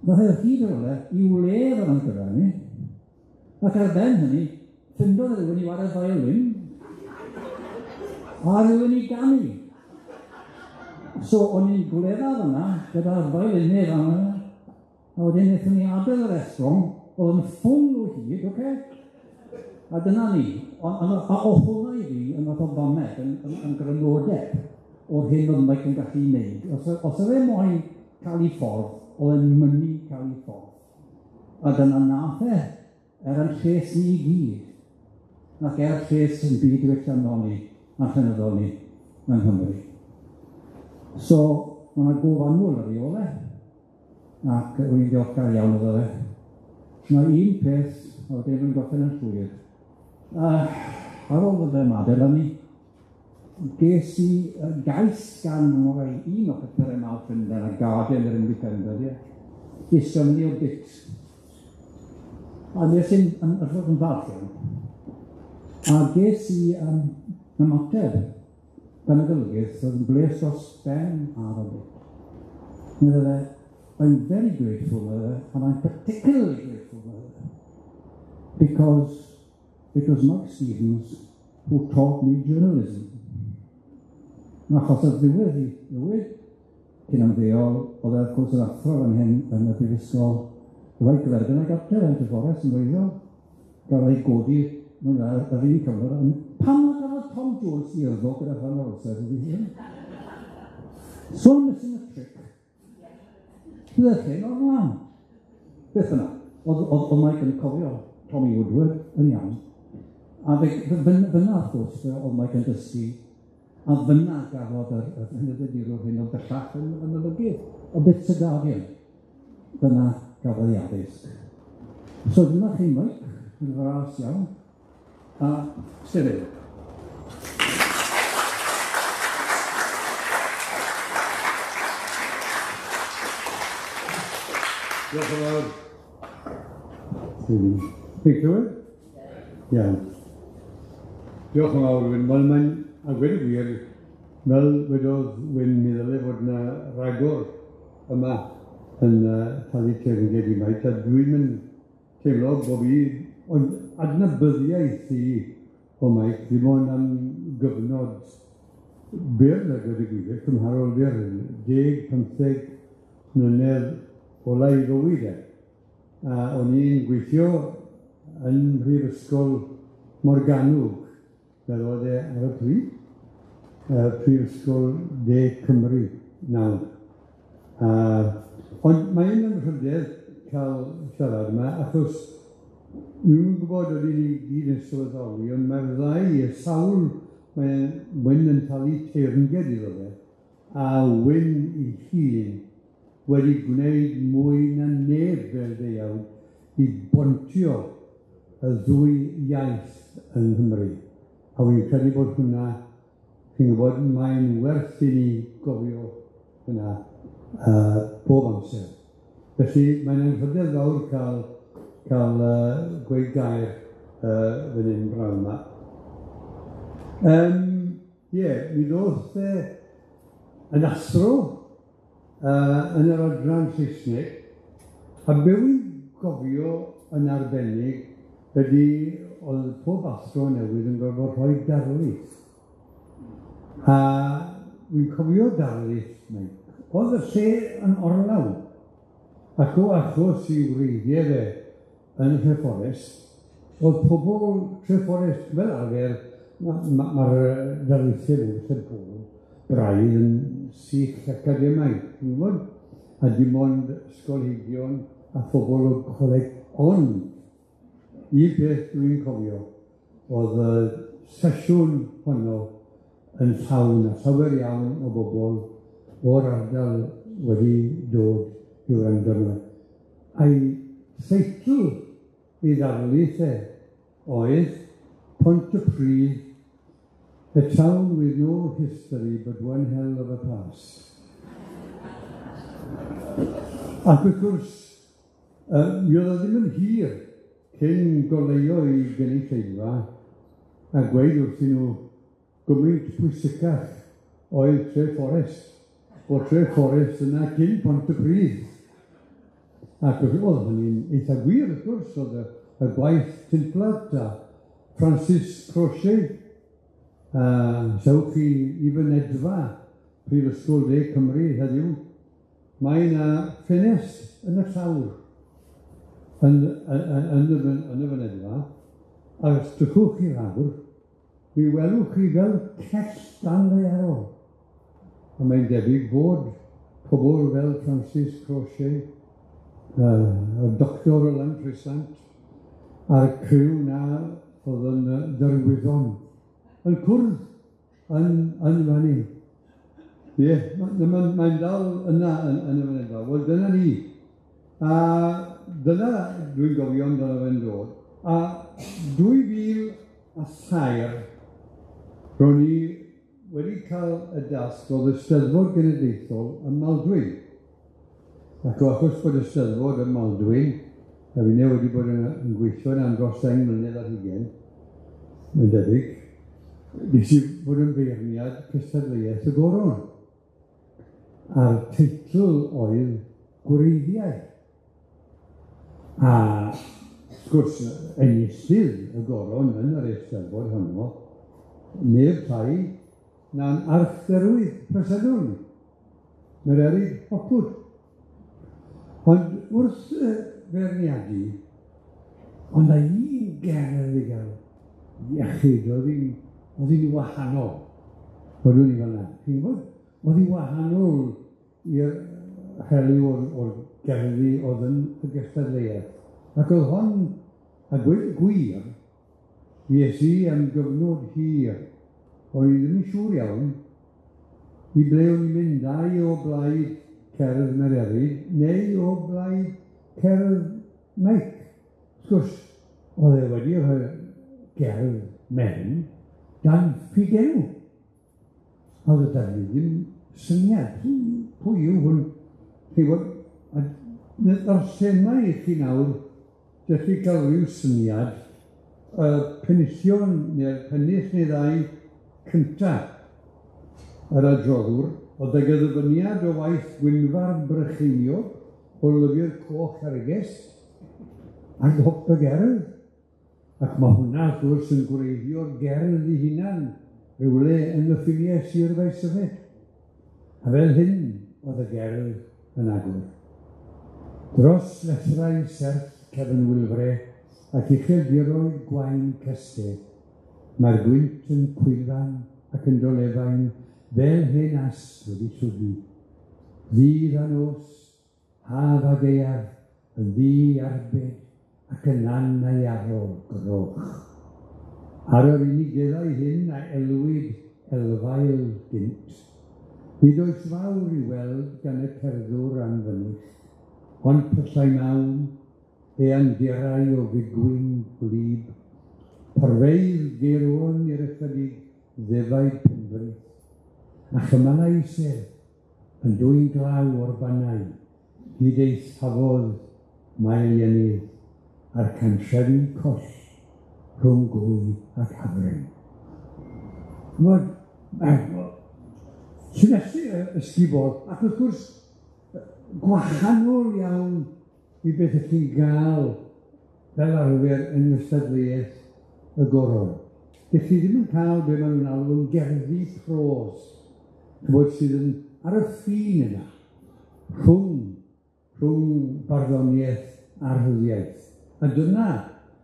nath e hyd yn oed i wledd o'n gyda ni, ac ar ben hynny, ffindodd rhywun i ware violin, a rhywun i ganu. So, o'n i'n gwledda fyna, gyda'r violinydd yna, a wedyn wnaethon ni adael y restaurant, oedd yn ffwl o hyd, ocê? A dyna ni. A o hwnna i fi yn fath o ddomed, yn grynodeb o'r hyn oedd Mike yn gallu wneud. Os oedd e moyn cael ei ffordd, oedd e'n mynnu cael ei ffordd. A dyna nath e, er yn lles ni i gyd, ac er lles yn byd diwylliannol ni a llenyddol ni yng Nghymru. So, mae yna gof annwyl ar ei ôl e, ac rwy'n ddiolchgar iawn iddo fe. Mae un peth, a wedyn rwy'n gorffen yn llwyr. Ar ôl fod e'n adael â ni, ges i gais gan rai un o papurau mawr Llundain, y Guardian, yr Independent, ie, i symud o bit. A nes i'n yn falch iawn. A ges i ymateb gan y golygydd oedd yn bles dros ben ar y bwt. Medde fe, I'm very grateful, medde fe, and I'm particularly grateful, medde fe, because it was Mike Stevens who taught me journalism. Achos ar ddiwedd 'i fywyd, cyn ymddeol, o'dd e wrth gwrs yn athro fan hyn yn y brifysgol, reit gyferbyn â'i gartre yn Treforys yn wreiddiol, gafodd ei godi mewn ar yr un cyfnod, ond pam na gafodd Tom Jones 'i urddo gyda rhan o'r orsedd iddi hun? So missing a trick. Bydde'r lle'n orlawn. Beth bynnag, o'dd o'dd o'dd Mike yn cofio Tommy Woodward yn iawn, a fe fy- fyn- fynna wrth gwrs o'dd Mike yn dysgu, a fynna gafodd yr yr newyddiadurwr hyn o bellach yn yn olygydd, y Bits y Guardian. Dyna gafodd ei addysg. So dyna chi Mike, yn fras iawn, a Cyril. Diolch yn fawr. Chi'n clywed? Iawn. Diolch yn fawr Wyn. Wel mae'n, a gweud y gwir, fel wedodd Wyn, mi ddyle fod 'na ragor yma yn talu teyrnged i Mike, a dwi'm yn teimlo bo' fi, ond adnabyddiaeth i o Mike, dim ond am gyfnod byr a gweud y gwir, cymharol fyr, 10, 15 mlynedd ola 'i fywyd e. A o'n i'n gweithio yn Mhrifysgol Morgannwg, fel oedd e ar y pryd, Prifysgol De Cymru nawr. Ond mae'n anrhydedd ca'l siarad yma, achos dwi'm yn gwbod ydyn ni gyd yn sylweddoli, ond mae'r ddau, y sawl mae Wyn yn talu teyrnged iddo fe, a Wyn 'i hun wedi gwneud mwy na neb fel deuawd i bontio y ddwy iaith yng Nghymru. A wi'n credu bod hwnna, chi'n gwybod, mae'n werth i ni gofio hwnna bob amser. Felly mae'n anrhydedd fawr ca'l ca'l gweud gair fan hyn b'nawn 'ma. Ie, mi ddoth e yn athro yn yr adran Saesneg, a be' wi'n gofio yn arbennig ydi o'dd pob athro newydd yn gorfod rhoi darlith. A wi'n cofio darlith Meic, o'dd y lle yn orlawn, ac o achos i wreiddie fe yn Nhreforest, o'dd pobol Treforest fel arfer, ma'r darlithie wrth y bodd braidd yn sych academaidd, ti'n gwbod? A dim ond ysgolheigion a phobol o'r coleg, ond un peth dwi'n cofio o'dd y sesiwn honno yn llawn a llawer iawn o bobol o'r ardal wedi dod i wrando arno fe. A'i theitl ei ddarlith e oedd Pontypridd, a town with no history but one hell of a past. Ac wrth gwrs, mi o'dd o ddim yn hir cyn goleuo i gynulleidfa a gweud wrthyn nw gymaint pwysicach oedd Treforest, bod Treforest yna cyn Pontypridd. Ac wrth o'dd hynny'n eitha gwir wrth gwrs, o'dd y gwaith Tinplat a Francis Crochet, sewch chi i fynedfa Prifysgol De Cymru heddiw, mae 'na ffenest yn y llawr yn yn y fynedfa, a os drychwch chi lawr, mi welwch chi fel cell danddaearol. A mae'n debyg bod pobol fel Francis Crochet, y doctor o Lantrisant, a'r criw 'na o'dd yn Derwyddon, yn cwrdd yn yn fan 'yn. Ie, mae'n dal yna yn yn y fynedfa. Wel, dyna ni. A dyna dwi'n gofio amdano fe'n dod. A 2003, ro'n i wedi ca'l y dasg o'dd y Steddfod Genedlaethol ym Maldwyn. Ac o achos bod y Steddfod ym Maldwyn, a finne wedi bod yn gweithio yna am dros 10 mlynedd ar hugen, mae'n debyg. Nes i fod yn feirniad cystadleuaeth y Goron, a'r teitl oedd Gwreiddiau. A wrth gwrs, enillydd y Goron yn yr Eisteddfod honno, neb llai na'n archdderwydd presennol ni, Mererid Hopwood. Ond wrth feirniadu, ond na un gerdd i gael iechyd, oedd hi'n wahanol. Oeddwn i fel 'na, chi'n gwybod? Oedd hi'n wahanol i'r rhelyw o'r gerddi oedd yn y gystadleuaeth. Ac oedd hon, a gweud y gwir, mi es i am gyfnod hir, o'n i ddim yn siŵr iawn i ble o'n i'n mynd, ai o blaid cerdd Mererid neu o blaid cerdd Meic. Wrth gwrs, oedd e wedi rhoi gerdd mewn dan ffugenw. A oedd 'da fi ddim syniad pwy yw hwn. Chi'n gwybod, a ddarllenai i chi nawr, jyst i gael rhyw syniad, y penillion neu'r pennill neu ddau cynta yr adroddwr, oedd ag y ddyfyniad o waith Gwynfar Brycheiniog o lyfr Coch Hergest ar dop y gerdd. Ac ma' hwnna wrth gwrs yn gwreiddio'r gerdd ei hunan rywle yn y ffiniau Sir Faesyfed. A fel hyn oedd y gerdd yn agor. Dros lethrau serth Cefn Wylfre ac ucheldiroedd gwaun Ceste, mae'r gwynt yn cwyfan ac yn dolefain fel hen ast wedi llwgu. Ddydd a nos, haf a gaeaf, yn ddi-arbed ac yn annaearol groch. Ar yr unigeddau hyn a elwid elfael gynt, nid oes fawr i weld gan y cerddwr anfynych, ond pyllau mawn, eangderau o figwyn gwlyb, porfeydd geirwon i'r ychydig ddefaid penfrith, a chymalau isel yn dwyn glaw o'r bannau, hyd eithafod Maelienydd a'r cantrefi coll rhwng Gwy ac Hafren. Ch'mod, llinellu ysgubol, ac wrth gwrs, gwahanol iawn i beth ych chi'n gael fel arfer yng nghystadleuaeth y Goron. Dych chi ddim yn cael be maen nhw'n alw'n gerddi prose, ch'mod, sydd yn ar y ffin yna, rhwng barddoniaeth a rhyddiaith. A dyna,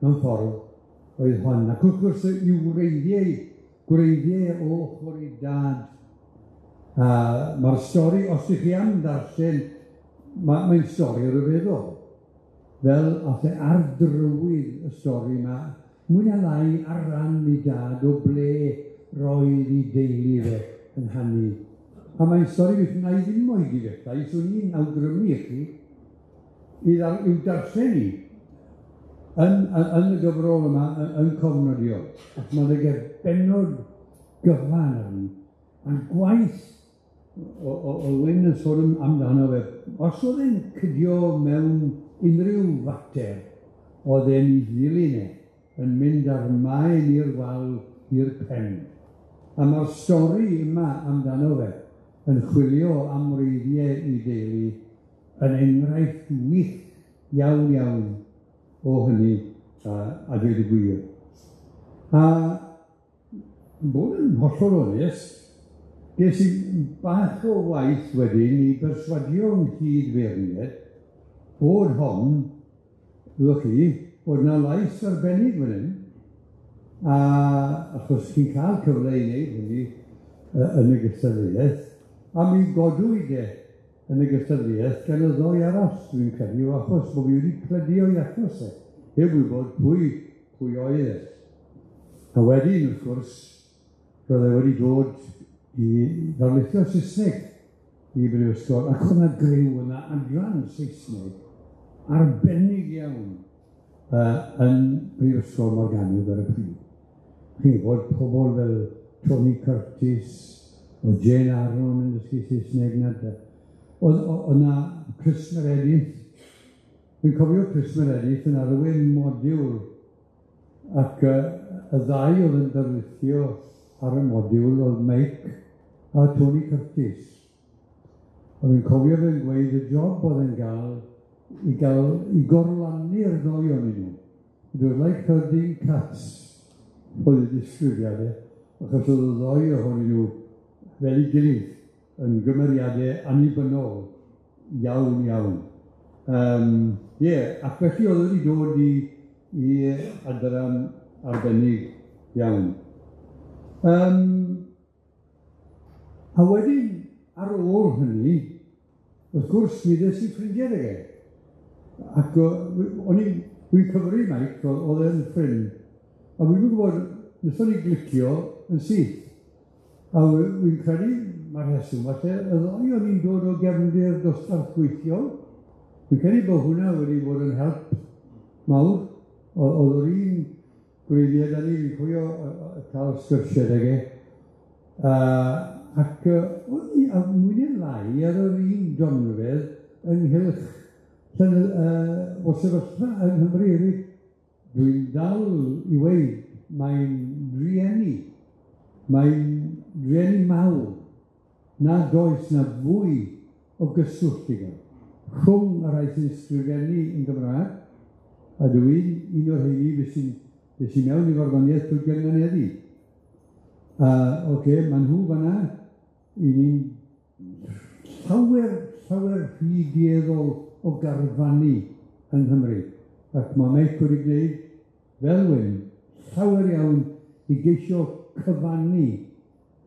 mewn ffordd, oedd hon. Ac wrth gwrs, i'w gwreiddiau o ochr ei dad. A ma'r stori, os ych chi am ddarllen, mae'n stori ryfeddol. Fel ath e ar drywydd y stori yma, mwy na lai ar ran ei dad o ble roedd ei deulu fe yn hanu. A mae'n stori beth wna i ddim oedi bethau, swn i'n awgrymu i chi i'w darllen i yn y gyfrol yma, yn cofnodion. Ac mae'n ag bennod gyfan arni. A'n gwaith o Wyn yn sôn amdano fe, os oedd e'n cydio mewn unrhyw fater, oedd e'n ei ddilyn e, yn mynd ar maen i'r wal i'r pen. A mae'r stori yma amdano fe yn chwilio am wreiddiau ei deulu yn enghraifft wych iawn iawn o hynny, a dweud y gwir. A bod yn hollol onest, ges i bach o waith wedyn i berswadio nghyd-feirniaid bod hon, fyddwch chi, bod 'na lais arbennig fan hyn, a achos chi'n cael cyfle i wneud hynny yn y gystadleuaeth, a mi godwyd e yn y gystadleuaeth gan y ddoi arall, dwi'n credu, achos bod fi wedi pledio i achos e, heb wybod pwy oedd e. A wedyn, wrth gwrs, roedd e wedi dod i ddarlithio Saesneg i Brifysgol, ac oedd 'na griw yna adran Saesneg arbennig iawn yn Brifysgol Morgannwg ar y pryd. Chi'n gwybod, pobl fel Tony Curtis, o Jane Aaron yn dysgu Saesneg na. Oedd 'na Chris Meredith, dwi'n cofio Chris Meredith yn arwain modiwl, ac y ddau oedd yn darlithio ar y modiwl oedd Meic a Tony Curtis. A fi'n cofio fe'n gweud y job oedd e'n gael i gael i gorlannu'r ddou ohonyn nhw. It was like herding cats oedd y disgrifiad e, achos oedd y ddou ohonyn nhw fel 'i gilydd yn gymeriade annibynnol iawn iawn. Ie, ac felly oedd wedi dod i adran arbennig iawn. A wedyn, ar ôl hynny, wrth gwrs, mi ddes i ffrindiau 'da fe. Ac o'n i'n, wi'n cyfri Mike, oedd e'n ffrind, a wi'n gwybod, wnaethon ni glicio yn syth. A wi'n credu, mae'r rheswm, falle, y ddou o'n i'n dod o gefndir dosbarth gweithiol, wi'n credu bod hwnna wedi bod yn help mawr. Oedd yr un gwreiddiau 'da ni, fi'n cofio cael sgyrsiau 'dag e. Ac o'n i, a mwy neu lai ar yr un donfedd ynghylch o sefyllfa yng Nghymru hefyd. Dwi'n dal i weud, mae'n drueni, mae'n drueni mawr nad oes 'na fwy o gyswllt i gael rhwng y rhai sy'n ysgrifennu yn Gymraeg, a dwi'n un o'r rheini fues i mewn i farddoniaeth trwy gynganeddu. Ocê, ma' nhw fanna, 'y ni'n llawer, llawer rhy dueddol o garfannu yng Nghymru, ac ma' Meic wedi gwneud, fel Wyn, llawer iawn i geisio cyfannu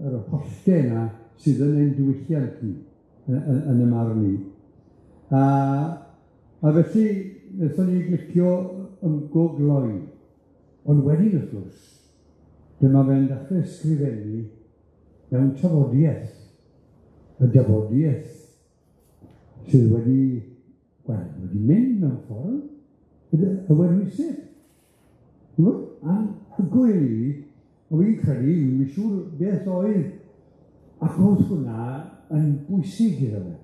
yr holltau 'na sydd yn ein diwylliant ni, yn y marn i. A felly, wnaethon ni glicio yn go gloi. Ond wedyn, wrth gwrs, dyma fe'n dechrau ysgrifennu mewn tafodiaeth, y dafodiaeth sydd wedi, wel, wedi mynd mewn ffordd, y Wenhwyseg. Anhygoel i fi, a fi'n credu, fi'n siŵr beth oedd, ac oedd hwnna yn bwysig iddo fe.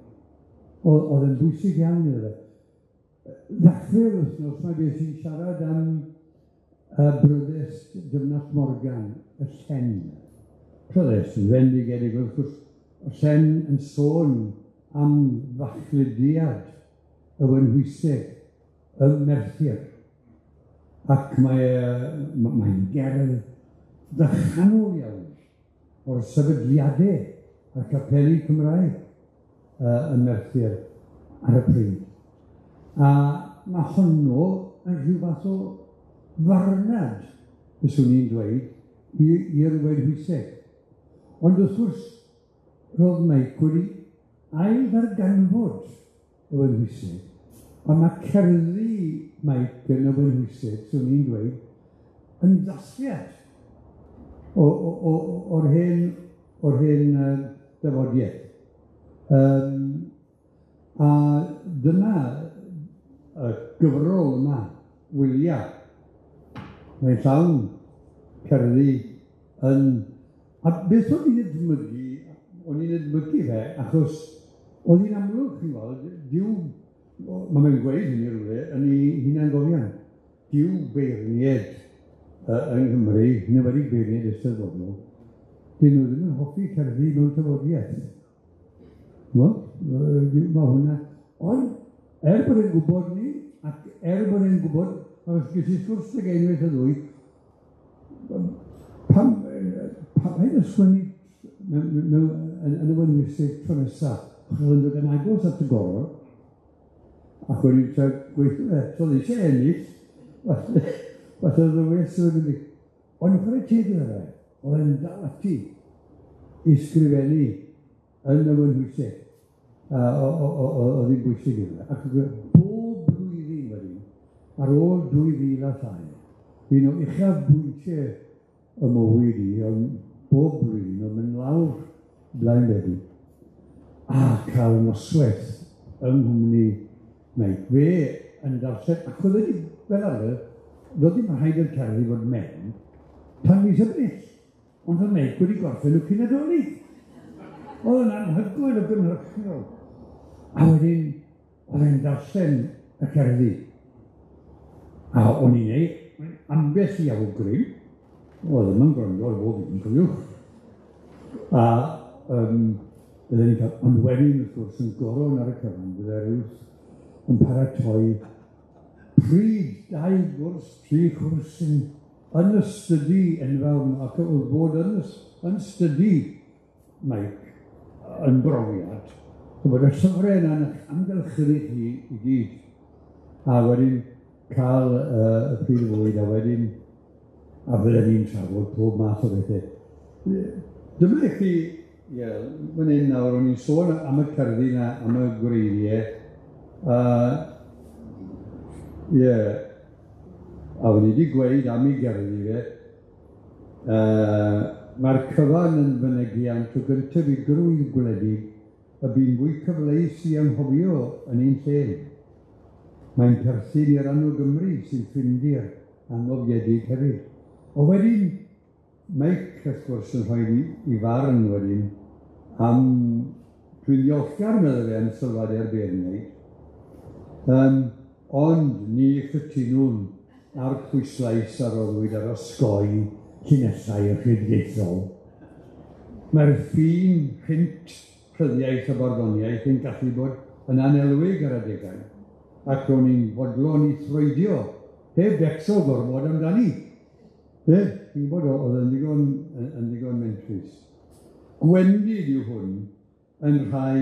Oedd yn bwysig iawn iddo fe. Ddechrau'r wythnos mae beth sy'n siarad am bryddest Dyfnallt Morgan, y llen. Pryddest yn fendigedig, wrth gwrs, y llen yn sôn am fachludiad y Wenhwyseg ym Merthyr. Ac mae'n gerdd ddychanol iawn o'r sefydliadau a'r capeli Cymraeg ym Merthyr ar y pryd. A ma' honno yn rhyw fath o farnad, fyswn i'n dweud, i'r Wenhwyseg. Ond wrth gwrs, roedd Meic wedi ail-ddarganfod y Wenhwyseg, a ma' cerddi Meic yn y Wenhwyseg, swn i'n dweud, yn ddathliad o'r hen dafodiaeth. A dyna y gyfrol yma, Wylia. Mae'n llawn cerddi yn... A beth o'n i'n edmygu, o'n i'n edmygu fe, achos oedd hi'n amlwg, chi'n gweld, dyw, ma' fe'n gweud hynny rywle, yn ei hunangofiant, dyw beirniaid yng Nghymru, yn enwedig beirniaid eisteddfodol, dyn nhw ddim yn hoffi cerddi mewn tafodiaeth. Mae hwnna, ond er bod e'n gwybod ni, ac er bod e'n gwybod, achos ges i sgwrs ag unwaith y ddwy, pam paid ysgrifennu yn y Wenhwyseg tro nesa, achos oedd yn dod yn agos at y goror, ac o'n i'n trio gweithio fe, so oedd eisiau ennill, falle oedd y well sydd wedi. Ond chwarae teg iddo fe, oedd e'n dal ati i sgrifennu yn y Wenhwyseg, oedd hi'n bwysig iddo fe. Ac bob blwyddyn wedyn, ar ôl 2003, un o uchafbwyntiau y mywyd i, ond bob blwyddyn o'n mynd lawr blaen Fedi, a cael noswaith yng nghwmni Meic. Fe yn darllen, ac oedd wedi, fel arfer, doedd ddim rhaid i'r cerddi fod mewn tan mis Ebrill, ond oedd Meic wedi gorffen nhw cyn Nadolig. Oedd yn anhygoel o gynhyrchiol. A wedyn, oedd e'n darllen y cerddi. A o'n i'n neud ambell i awgrym, oedd ddim yn gwrando ar bob un, cofiwch. A bydden ni'n cael, ond wedyn wrth gwrs yn goron ar y cyfan, bydde Ruth yn paratoi pryd, 2 gwrs, 3 chwrs yn y stydi enfawr, ac oedd bod yn stydi Mike yn brofiad, bod y llyfrau yna'n amgylchynu chi i gyd, a wedyn cael y pryd fwyd, a wedyn, a fydden ni'n trafod pob math o bethau. Dyma i chi, ie, fan hyn nawr, o'n i'n sôn am y cerddi 'na, am y gwreiddiau, ie, a o'n i wedi gweud am ei gerddi fe, mae'r cyfan yn fynegiant o gyntefigrwydd gwledig y bu'n fwy cyfleus i anghofio yn ein lle. Mae'n perthyn i ran o Gymru sy'n ffindir angofiedig hefyd. O wedyn, Meic, wrth gwrs, yn rhoi i farn wedyn am, dwi'n ddiolchgar, meddai fe, am sylwadau'r beirniaid, ond ni chytunwn ar pwyslais a roddwyd ar osgoi llinellau rhyddieithol. Mae'r ffin rhynt rhyddiaeth a barddoniaeth yn gallu bod yn anelwig ar adegau, ac ro'n i'n fodlon i throedio heb becso gormod amdani. Ie, chi'n gwybod, oedd yn ddigon mentrus. Gwendid yw hwn yn rhai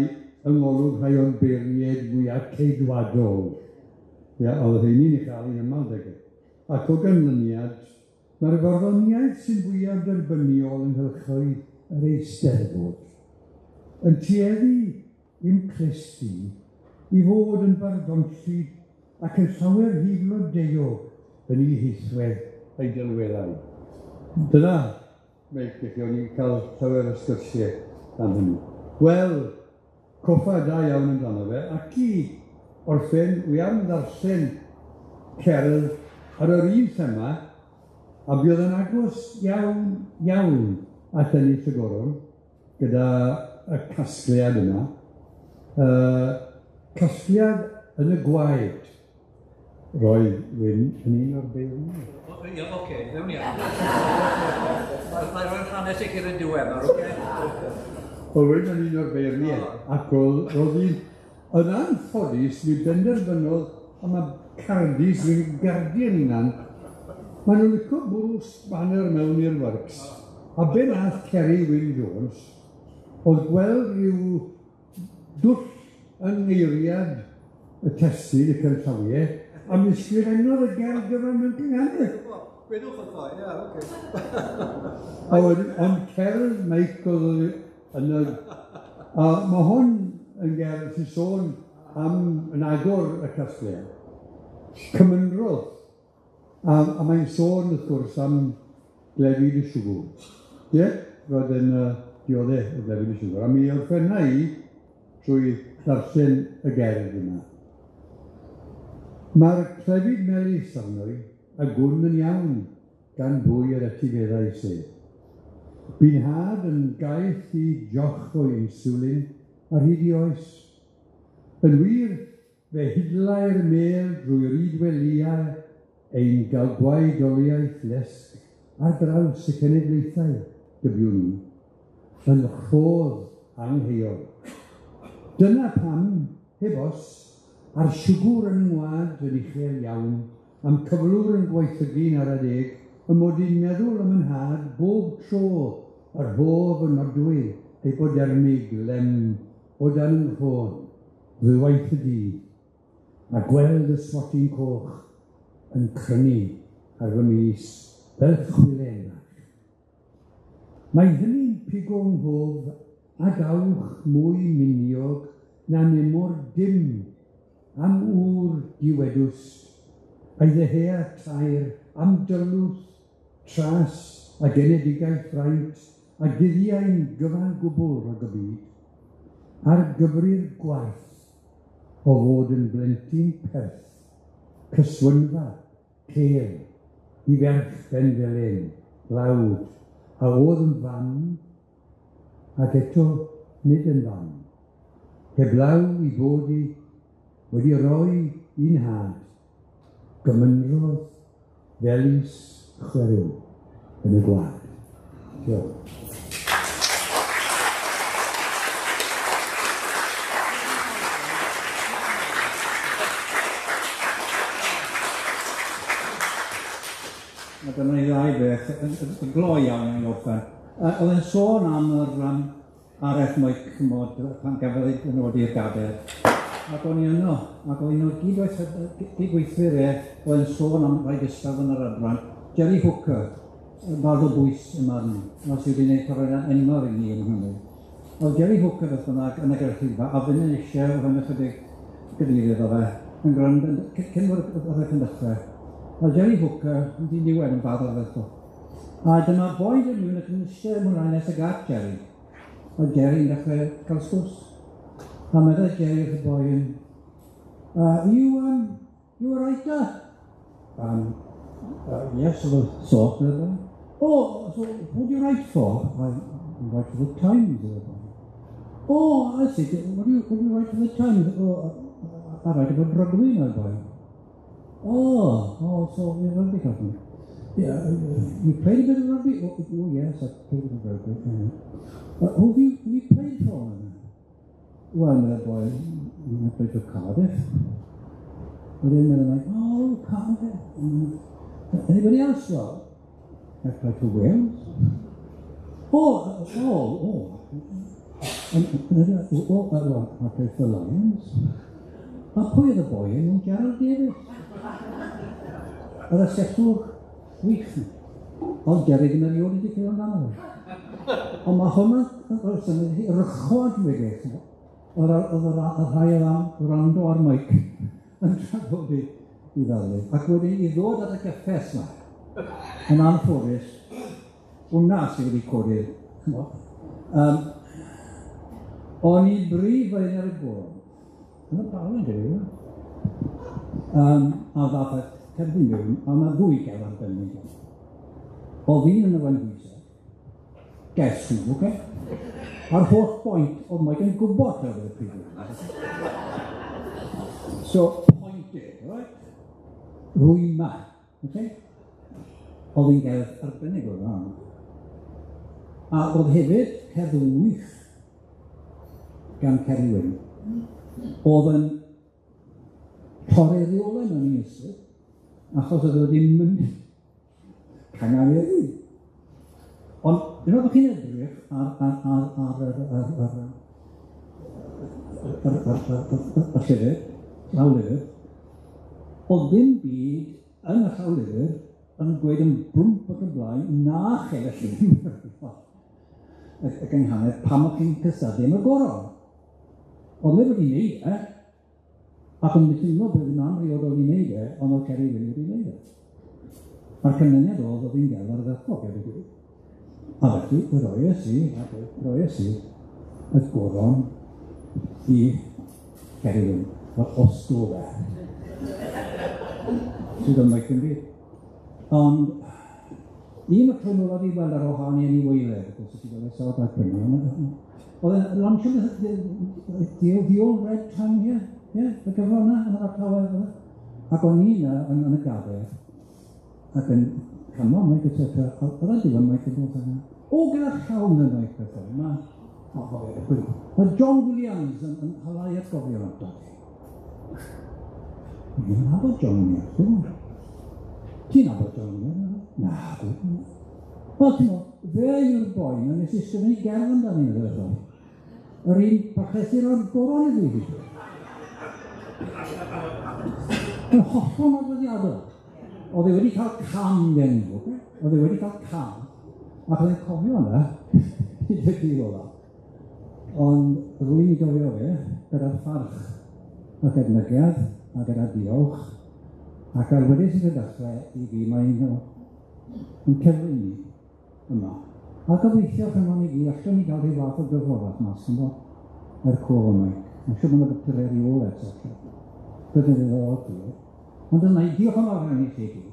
yng ngolwg rhai o'n beirniaid mwyaf ceidwadol. Ie, oedd rheini'n ei chael hi'n aml deg. Ac o ganlyniad, mae'r farddoniaeth sy'n fwyaf derbyniol yng nghylchoedd yr Eisteddfod yn tueddu i'm clust i i fod yn barddonllyd ac yn llawer rhy flodeuog yn ei hieithwedd a'i delweddau. Dyna, Meic, i chi, o'n i'n cael llawer o sgyrsiau am hynny. Wel, coffa da iawn amdano fe, ac i orffen, wi am ddarllen cerdd ar yr un thema, a buodd yn agos iawn, iawn at ennill y goron gyda y casgliad yma. Casgliad yn y gwaed. Roedd Wyn yn un o'r beirniaid. Ie, oce, ddewn ni. Mae'n rhoi'r hanes i chi yn y diwedd nawr, oce? Oedd Wyn yn un o'r beirniaid, ac oedd hi'n yn anffodus, mi benderfynodd, a mae Cardis, fi'n Guardian hunan, maen nhw'n licio bwrw spanner mewn i'r works, a be nath Ceri Wyn Jones, oedd gweld rhyw dwll yng ngeiriad y testun, y canllawiau, a mi ysgrifennodd y gerdd gyfan mewn cynghanedd. Gwedwch wrtho, ie, oce. A wedyn, ond cerdd Meic oedd yn y... A mae hwn yn gerdd sy'n sôn am yn agor y casgliad. Cymynrodd. A mae'n sôn, wrth gwrs, am glefyd y siwgr. Ie, roedd yn dioddef o glefyd y siwgr. A mi orffenna i trwy ddarllen y gerdd yma. Mae'r clefyd melys arno i, a gwn yn iawn gan bwy yr etifeddau sef. Bu'n nhad yn gaeth i joch o insulin ar hyd i oes. Yn wir, fe hidlai'r mêl drwy'r rydwelïau ein gwaedoliaeth lesg ar draws y cenedlaethau, dybiwn nhw, yn rhodd angheuol. Dyna pam, heb os, a'r siwgr yn ngwad yn uchel iawn, am cyflwr yn gwaethygu'n ara deg, y mod i'n meddwl am 'y nhad bob tro yr hof yn nodwy hypodermig lem o dan 'y nghrôn, ddwywaith y dydd, a gweld y smotyn coch yn crynu ar fy mys fel chwilen fach. Mae hynny'n pigo nghof a dawch mwy miniog na nemor dim am ŵr diwedws, a'i ddehea tair am dylwth, tras a genedigaeth fraint a guddiai'n gyfan gwbl rhag y byd, ar gyfri'r gwaith o fod yn blentyn perth, cyswynfa, cêl, i ferch Benfelen, lawd, a oedd yn fam, ac eto nid yn fam, heblaw i bod i wedi rhoi i'n nhad gymynrodd felys chwerw yn y gwlad. Diolch. A dyma ni ddau beth, yn gloi iawn i orffen. Oedd e'n sôn am yr araith Meic, ch'mod, pan gafodd ei benodi i'r gadair. Ac o'n i yno, ac oedd un o'r gydweithwyr e, oedd yn sôn am rai gystaw yn yr adran, Jerry Hooker, bardd o bwys ym marn i, os yw wedi gwneud cyfraniad enfawr i ni yng Nghymru. Oedd Jerry Hooker beth bynnag yn y gynulleidfa, a fynd eisiau o fewn ychydig gyfeiriad o fe, yn gwrando, cyn bod yr araith yn dechrau. Oedd Jerry Hooker yn ddiniwed yn bardd ardderchog. A dyma boi dod mewn ac yn eistedd ymlaen nes y at Jerry. Oedd Jerry yn dechrau cael sgwrs. A meddai Jerry wrth y boi yn, you a writer? Yes, of a sort, meddai boi. Oh, so who do you write for? I write for the Times, meddai boi. Oh, I see. What do you write for the Times? Oh, I write about rugby, meddai boi. Oh, so you're a rugby captain. Yeah, you played a bit of rugby? Oh, yes, I played a bit of rugby. Yeah. Who have you played for? Well, meddai boi, I played for Cardiff. Wedyn meddai Mike, oh, Cardiff. Anybody else? Well, I played for Wales. Oh. And, well, I played for Lions. A pwy oedd y boi yn Gerald Davies? Yr asgellwr gwych. Ond Jerry ddim erioed wedi clywed amdano fe. Ond mae hwnna yn symud i rychwant wedi. Oedd y rhai oedd am wrando ar Mike yn trafod i ddarlun. Ac wedyn i ddod at y gyffes yma, yn anffodus, hwnna sydd wedi codi'r, ch'mod. O'n i brif flaenor y goron, yn y Bala, dwi. A ddath y cerdyn mewn, a ma' ddwy gerdd arbennig. O'dd un yn y Wenhwyse, guess who, oce? A'r holl bwynt oedd Mike yn gwybod lle oedd y prif flaenor. So, point is, right? Rwyma, oce? Oedd hi'n gerdd arbennig o dda. A oedd hefyd cerdd wych gan Ceri Wyn, oedd yn torri'r reolau mewn un ystyr, achos oedd o wedi mynd cangareddu. Ond unwaith bod chi'n edrych ar y llyfr, llawlyfr, oedd ddim byd yn y llawlyfr yn gweud yn blwmp ac yn blaen na chefell y gynghanedd pam o'ch chi'n cystadlu am y goron. Oedd neb wedi wneud e, ac o'n i'n teimlo bod yn amhriodol i wneud e, ond oedd Ceri Wyn wedi wneud e. A'r canlyniad oedd hi'n gerdd ardderchog, erbyn gwir. A felly, roes i y goron i Ceri Wyn, fel osgo fe. Sydd yn Mike yn byd. Ond un o'r tro olaf i weld ar Ohani yn ei waeledd, wrth gwrs, ti'n gweld sawl daith prynu. Oedd e'n lansio the old red town here, yeah, y gyfrol yna, yn yr Abertawe, oedd e? Ac o'n i yna yn y gadair, ac yn canmol Mike, et cetera, oedd e'n diwedd Mike yn dod yna. O, gyda llaw yn y Mike, beth oedd yma. Mae John Williams yn halau atgofion amdano. Dwi'n nabod John Williams, dwi'n gwybod. Ti'n nabod John Williams? Na, dwi'n gwybod. Wel, ti'n gwybod, fe yw'r boi na nes i sgrifennu gerdd amdano iddo fe. Yr un parchesir o'r goron iddi hi. Yn hollol nodweddiadol. Oedd e wedi cael cam gen i, oce? Oedd e wedi cael cam, ac oedd e'n cofio hwnna, hyd y dydd ola. Ond rwy'n i gofio fe, gyda pharch ac edmygiad, a gyda diolch, ac ar wedys i ddechrau i fi, mae'n yn cyfri ni yma. A gobeithio chymod ni gyd, allwn ni gael rhyw fath o gyfroddach mas ynddo, er cof o Mike. Mae'n siŵr bod yna bapurau erioed eto. Bydde ddiddorol gwir. Ond dyna i, diolch yn fawr iawn i chi gyd.